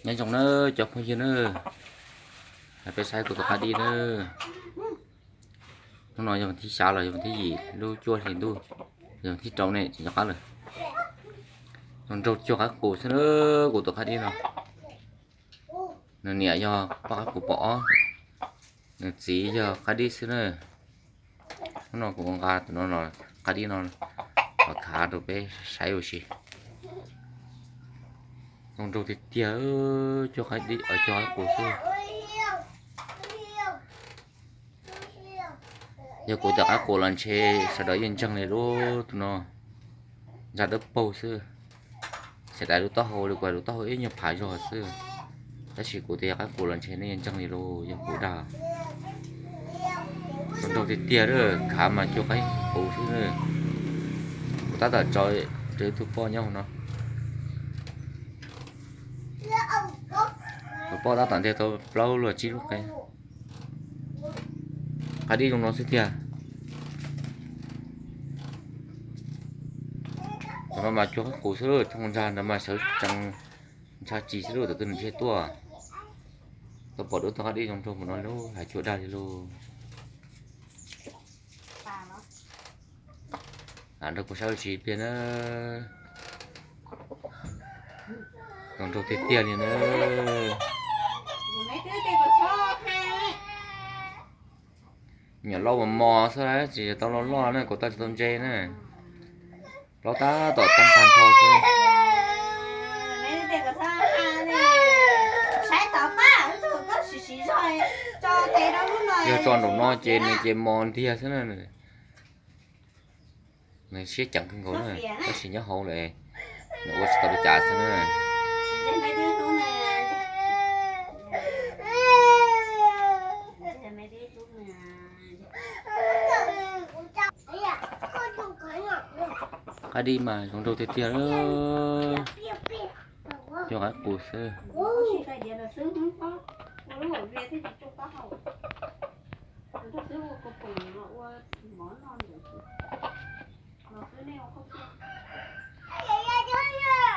Nyob zoo na cov phooj ywg na, peb saib kuv tus qab dib na. Hnub no yog vas thib xya los yog vas thib yim lub cuaj hli ntuj, yog vas thib rau ne tsis nco qab lawm. Nraug cuag qaib qus xwb na, kuv tus qab dib no. Nws niam yog poj qaib qus pom ob, nws txiv yog qaib dib xwb na. Hnub no kuv nqa tus no los, qab dib no los khav rau peb saib ua si. Zoo nraug tiag tiag, cuag qaib dib, cuag qaib qus xwb. Yog kuv tus qaib qus los ntshe sawv daws yeej ntseeg li lub tus no, ntsa dawb paug xwb. Xav dais lub taub hau li kuv lub taub hau ib nyuag phav zog xwb. Tab sis kuv tias yog qaib qus los ntshe nej yeej ntseeg li lauj, yog kuv dag. Zoo nraug tiag tiag, khav mas cuag qaib qus xwb. Kuv tab tom tso rau ib tug poj nyob hauv no. Tus poj tab tom ntiag tau plaub lub tsib lub qe. Qab dib zoo no xwb tiag. Tus no mas cuag qaib qus xwb, thooj ntsa ntawd mas sawv tsees ntsha tsis xwb lauj, tus twg nws thiaj tuaj. Tau pom dua tug qab dib zoo nraug mus no lauj, hais cuag dag li lauj. Lam nrog kuv saib ua si pliag na. Zoo nraug tiag tiag li na. Nyuam loj mos mos xwb, tsis tau loj loj na, kuv tau tsis tau ntse na. Plaub tab tom tab tag nrho xwb. Yog tso nraum no ces nws ces mos ntiag xwb na. Nws siab ceev kawg nkaus na, tab sis nyob hauv lawm nws ua tsis tau li cas xwb na. Qab dib mas zoo nraug tiag tiag, cuag qaib qus xwb.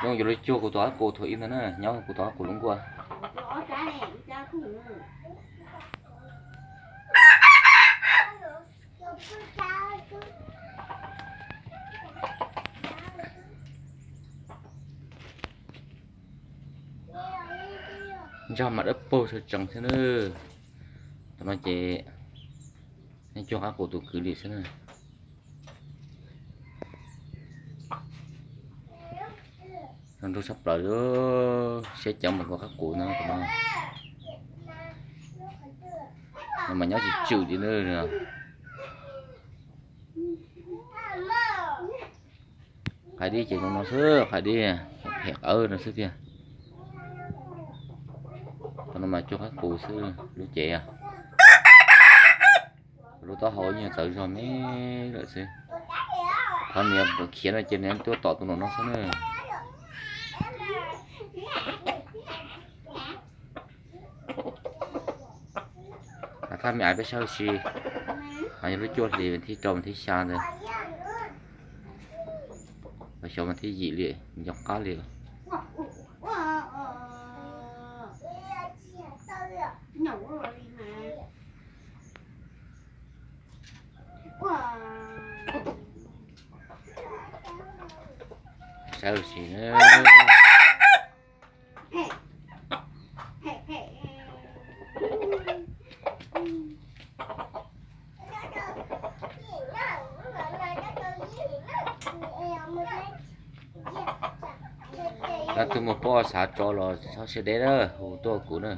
Zoo yuav luag cuag kuv tus qaib qus thaum ub ntag na, nyob kuv tus qaib qus lub nkuaj. Ntsaj mas dawb paug sawv tsees thiab na. Tam no ces yeej cuag qaib qus tus kwv li xwb na. Zoo nraug tshaj plaws, siab ceev npaum nkaus qaib qus no. Nws mas nyob tsis tswm li na. Qaib dib ces zoo no xwb, qaib dib phem qawv no xwb tiag. Tam no mas cuag qaib qus xwb lub cev. Lub taub hau yeej txawv zog me lawm xwb. Qhov nws khiav no ces nws tuaj tom tus nraum no xwb na. Thaj me ais peb saib ua si, yog lub cuaj hlis thib rau thib xya ntawd, xyov mas thib yim li, nco qab li. Saib ua si na. Leej twg muaj pob xav tso los txhob siab deb na, hu tuaj kuv na.